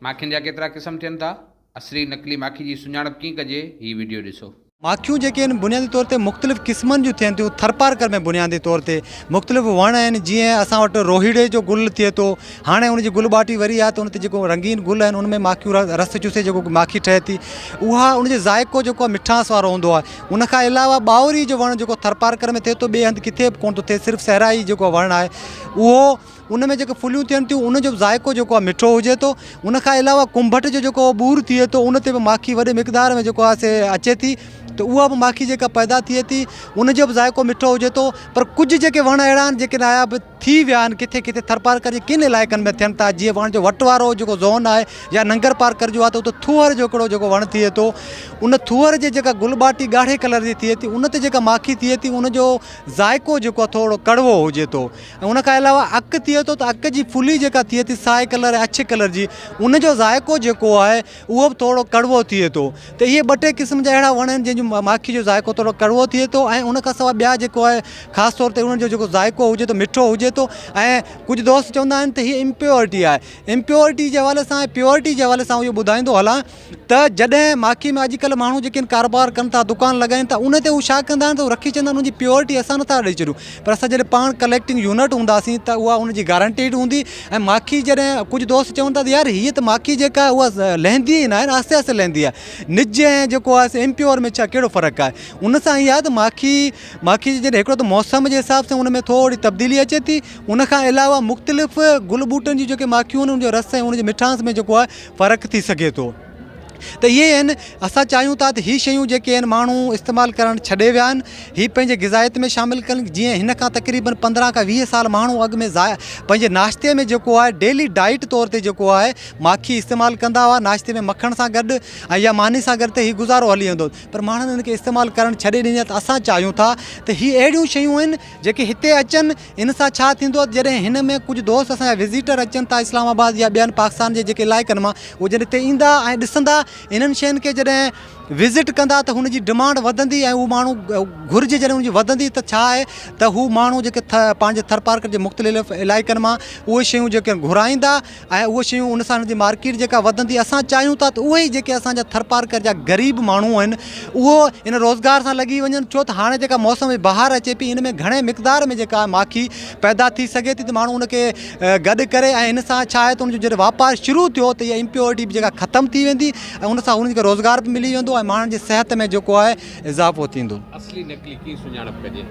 ماکين جا ڪيترا قسم ٿين ٿا؟ اصلي نقلي ماکي جي سڃاڻپ ڪيئن ڪجي؟ هي وڊيو ڏسو. ماکيون جيڪي آهن بنيادي طور تي مختلف قسمن جون ٿين ٿيون ٿرپارڪر ۾ بنيادي طور تي مختلف وڻ آهن جيئن اسان وٽ روهيڙي جو گل ٿئي ٿو هاڻي ان جي گل ٻاٽي وري آهي ته ان تي جيڪو رنگين گل آهن ان ۾ ماکيون رس چوسي جيڪو ماکي ٺهي ٿي اها ان جو ذائقو جيڪو آهي مٺاس وارو هوندو آهي ان کان علاوه ٻاوري جو وڻ جيڪو ٿرپارڪر ۾ ٿئي ٿو ٻئي هنڌ ڪٿي به ڪونه ٿو ٿئي صرف صحرائي جيڪو وڻ آهي اهو ان ۾ جيڪي ڦليون ٿين ٿيون ان جو به ذائقو جيڪو آهي مٺو هجي ٿو ان کان علاوه ڪنڀٽ جو جيڪو ٻور ٿئي ٿو ان تي به ماکي وڏي مقدار ۾ جيڪو آهي سي اچي ٿي ته اها به ماکي جيڪا پيدا ٿئي ٿي ان جو به ذائقو مٺو هجي ٿو پر ڪجهه جيڪي وڻ اهڙا آهن جيڪي ناياب ٿي ويا آهن ڪٿي ڪٿي ٿرپارڪر جي ڪن علائقن ۾ ٿين ٿا جيئن وڻ جو وٽ وارو جيڪو زون آهي يا ننگر پارڪر جو آهي ته اتي ٿوهر جو هڪڙو جيڪو وڻ ٿئي ٿو ان ٿوهر جي جيڪا گل ٻاٽي ڳاڙهي ڪلر جي ٿئي ٿي ان تي جيڪا ماکي ٿئي ٿي ان جو ذائقو جيڪو آهي ٿورو ڪڙوو هجي ٿو ۽ ان کان علاوه اڪ ٿئي ٿو ته اڪ جي ڦلي جيڪا ٿئي ٿي سائي ڪلر ۽ اڇي ڪلر جي ان جو ذائقو جيڪو آهي اهو به ٿورو ڪڙوو ٿئي ٿو ته اهي ٻه ٽي قسم جا اهڙا وڻ آهن جنهن جو ماکي جو ذائقو ٿورو ڪڙوو ٿئي ٿو ۽ ان کان سواء ٻيا جيڪو آهي خاص طور تي انهن جو جيڪو ذائقو هجي ٿو مٺو هجي ٿو ۽ ڪجهه دوست چوندا آهن ته هي امپيورٽي آهي امپيورٽي جي حوالي سان ۽ پيورٽي جي حوالي سان اهو ٻڌائيندو هلان ته جڏهن ماکي ۾ اڄڪلهه ماڻهو جيڪي آهن ڪاروبار ڪن ٿا دڪان لڳائين ٿا ان تي هو ڇا ڪندا آهن ته هو رکي ڇڏيندا آهن ان جي پيورٽي اسان نٿا ڏئي ڇڏيون پر اسان جڏهن پاڻ ڪليڪٽنگ يونٽ هونداسين ته اها ان جي گارنٽيڊ هوندي ۽ ماکي جڏهن ڪجهه دوست چون ٿا ته يار هيء ته ماکي جيڪا آهي اها لهندي ئي ناهي آهستي آهستي لهندي آهي نج ۽ جيڪو آهي امپيور ۾ ڇا ڪهڙو فرق آهي ان سان اها آهي ته ماکي ماکي جي جڏهن هڪڙو ته موسم جي حساب سان ان ۾ ٿوري تبديلي اچي ٿي ان کان علاوه مختلف گل ٻوٽن جون جيڪي ماکيون آهن ان جو رس ۽ ان جي مٺاس ۾ جيڪو آهي فرق ٿي سگهي ٿو ته اهي آهن اسان چاهيون ٿا ته هي شيون جيڪي آهن ماڻهو استعمال ڪرڻ ڇڏي ويا آهن هي پنهنجي غذائيت ۾ شامل ڪن جيئن هن کان تقريبن 15 کان 20 سال ماڻهو اڳ ۾ پنهنجي ناشتي ۾ جيڪو آهي ڊيلي ڊائيٽ طور تي جيڪو آهي ماکي استعمال ڪندا هئا ناشتي ۾ مکڻ سان گڏ ۽ يا ماني سان گڏ ته هي گذارو هلي ويندو پر ماڻهن ان کي استعمال ڪرڻ ڇڏي ڏني آهي ته اسان چاهيون ٿا ته هي اهڙيون شيون آهن جيڪي هتي اچن ان سان ڇا ٿيندو ته جڏهن هن ۾ ڪجهه دوست اسان جا وزيٽر اچن ٿا اسلام آباد يا ٻين پاڪستان جي جيڪي علائقن مان اهي جڏهن هتي ايندا ۽ ڏسندا انهن شين کي جڏهن وزٽ ڪندا ته هن جي ڊمانڊ وڌندي ۽ هو ماڻهو گهرج جڏهن ان جي وڌندي ته ڇا آهي ته هو ماڻهو جيڪي پنهنجي ٿرپارڪر جي مختلف علائقن مان اهي شيون جيڪي گهرائيندا ۽ اهي شيون ان سان هن جي مارڪيٽ جيڪا وڌندي اسان چاهيون ٿا ته اهي ئي جيڪي اسان جا ٿرپارڪر جا غريب ماڻهو آهن اهو ان روزگار سان لڳي وڃن ڇو ته هاڻي جيڪا موسم بهار اچي پئي ان ۾ گهڻي مقدار ۾ جيڪا ماکي پيدا ٿي سگهي ٿي ته ماڻهو ان کي گڏ ڪري ۽ ان سان ڇا آهي ته ان جو جڏهن واپار شروع ٿيو ته اها امپيورٽي به جيڪا ختم ٿي ويندي ۽ ان سان انهن کي روزگار به ملي ويندو ۽ ماڻهن جي صحت ۾ جيڪو آهي اضافو ٿيندو. اصلي نقلي ڪيئن سڃاڻپ ڪجي؟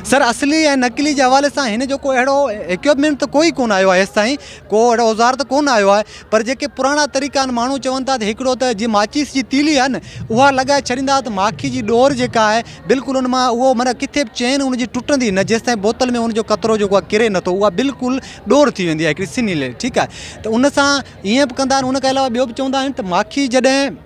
سر اصلي ۽ نقلي جي حوالي سان هن جو ڪو اهڙو ايڪوپمينٽ ته ڪوئي ڪونه آيو آهي هيستائين ڪو اهڙو اوزار ته ڪونه آيو آهي پر جيڪي پراڻا طريقا آهن ماڻهو چون ٿا ته هڪڙو ته جيئن ماچيس جي تيلي آهي نه اها لڳائي ڇڏيندا ته ماکي جي ڏور جيڪا آهي بلڪل ان مان اهو معنيٰ ڪٿي به چين ان جي ٽٽندي نه جيستائين بوتل ۾ ان جو قطرو جيڪو آهي ڪري نٿو اها بلڪل ڏور ٿي ويندي آهي هڪڙي سنهي ليڙ ٺيڪ آهي ته ان سان ائين به ڪندا آهن ان کان علاوه ٻيو به چوندا آهن ته ماکي جڏهن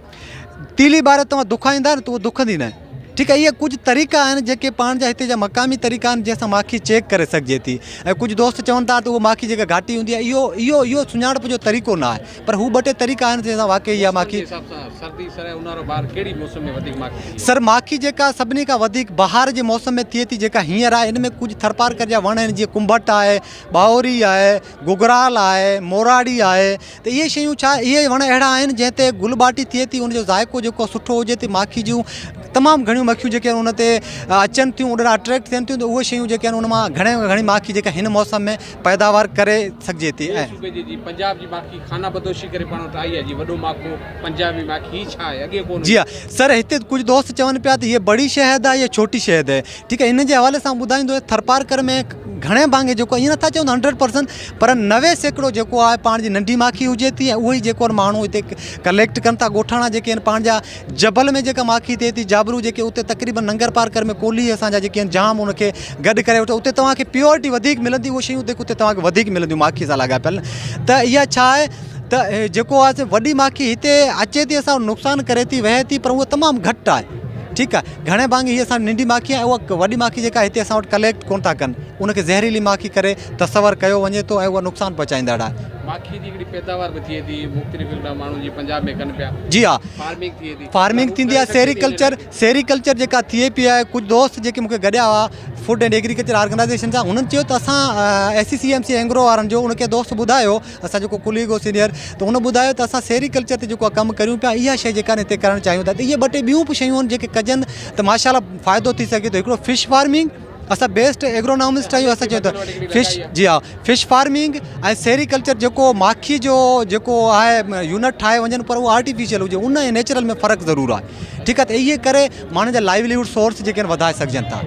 تيلي ٻاري توهان دکائيندا نه ته اهو دکندي نه ٺيڪ آهي اهي ڪجهه طريقا آهن جيڪي پاڻ جا هتي جا مقامي طريقا آهن جنهن سان ماکي چيڪ ڪري سگهجي ٿي ۽ ڪجهه دوست چون ٿا ته اهو ماکي جيڪا گهاٽي هوندي آهي اهو اهو اهو سڃاڻپ جو طريقو نه آهي پر هو ٻه ٽي طريقا آهن جنهن سان واقعي اها ماکي سر ماکي جيڪا سڀني کان وڌيڪ بهار جي موسم ۾ ٿئي ٿي جيڪا هينئر آهي ان ۾ ڪجهه ٿرپارڪر جا وڻ آهن جيئن ڪنڀٽ آهي ٻاهوري آهي گگرال آهي موراڙي آهي ته اهي شيون ڇا اهي وڻ اهڙا آهن جنهن تي گل ٻاٽي ٿئي ٿي ان جو ذائقو جيڪو سٺو هجي ٿي ماکي جون تمام گهڻيون مکيون جيڪي آهن ان تي اچن ٿيون ان ڏانهن اٽريڪٽ ٿين ٿيون ته اهي شيون جيڪي آهن ان مان گهڻي ۾ گهڻي ماکي جيڪا هن موسم ۾ پيداوار ڪري سگهجي ٿي ۽ صوبي جي جي پنجاب جي ماکي خانه بدوشي ڪري پاڻ وٽ آئي آهي جي وڏو ماکو پنجابي ماکي هي ڇا آهي اڳي ڪونه جي ها سر هتي ڪجهه دوست چون پيا ته هي بڙي شهد آهي يا ڇوٽي شهد هي ٺيڪ آهي ان جي حوالي سان ٻڌائيندو ٿرپارڪر ۾ گهڻي ڀاڱي جيڪو ائين نٿا چئون ته هنڊريڊ پرسنٽ پر 90% جيڪو آهي پاڻ جي ننڍي ماکي هجي ٿي ۽ اهو ئي جيڪو آهي ماڻهو هتي ڪليڪٽ ڪن ٿا ڳوٺاڻا جيڪي آهن پاڻ جا جبل ۾ جيڪا ماکي ٿئي ٿي جابلو جيڪي اتي تقريبن ننگر پارڪر ۾ ڪولهي اسان جا جيڪي آهن جام ان کي گڏ ڪري وٺو اتي توهان کي پيورٽي وڌيڪ ملندي اهي شيون اتي توهان کي وڌيڪ ملنديون ماکي سان لاڳاپيل ته اها ڇا آهي ته جيڪو آهي وڏي ماکي هتي اچي ٿي اسان نقصان ڪري ٿي وهي ٿي پر اهو تمام گهٽ آهي ٺيڪ آهي گهڻي ڀاڱي هي اسان ننڍي ماکي آهي اها وڏي ماکي جيڪا هتي اسان وٽ ڪليڪٽ ڪونه ٿا ڪن ان کي زهريلي ماکي ڪري تصور ڪيو وڃي ٿو ۽ اها نقصان پهچائيندڙ آهي. ماکي جي هڪڙي پيداوار به ٿئي ٿي، مختلف هڪڙا ماڻهو جيئن پنجاب ۾ ڪن پيا. جي ها. فارمنگ ٿئي ٿي. فارمنگ ٿيندي آهي، سيريڪلچر، سيريڪلچر جيڪا ٿئي پئي آهي، ڪجهه دوست جيڪي مون کي گڏيا هئا فوڊ اينڊ ايگريڪلچر آرگنائيزيشن سان، هنن چيو ته اسان S C C M C Engro وارن جو ان کي دوست ٻڌايو، اسان جيڪو ڪليگ هو سينيئر، ته هن ٻڌايو ته اسان سيريڪلچر تي جيڪو ڪم ڪريون پيا، اها شيء جيڪا هتي ڪرڻ چاهيون ٿا ته اهي ٻه ٽي ٻيون به شيون آهن جيڪي ڪجن ته ماشاء الله فائدو ٿي سگهي ٿو. هڪڙو فش فارمنگ، اسان بيسٽ ايگرونامسٽ آهيون، اسان چيو ته فش، جي ها، فش فارمنگ ۽ سيريڪلچر جيڪو ماکي جو جيڪو آهي يونٽ ٺاهي وڃن پر اهو آرٽيفيشل هجي، ان ۽ نيچرل ۾ فرق ضرور آهي. ٺيڪ آهي، ته اهي ڪري ماڻهن جا لائيوليهوڊ سورس جيڪي آهن وڌائي سگهجن ٿا.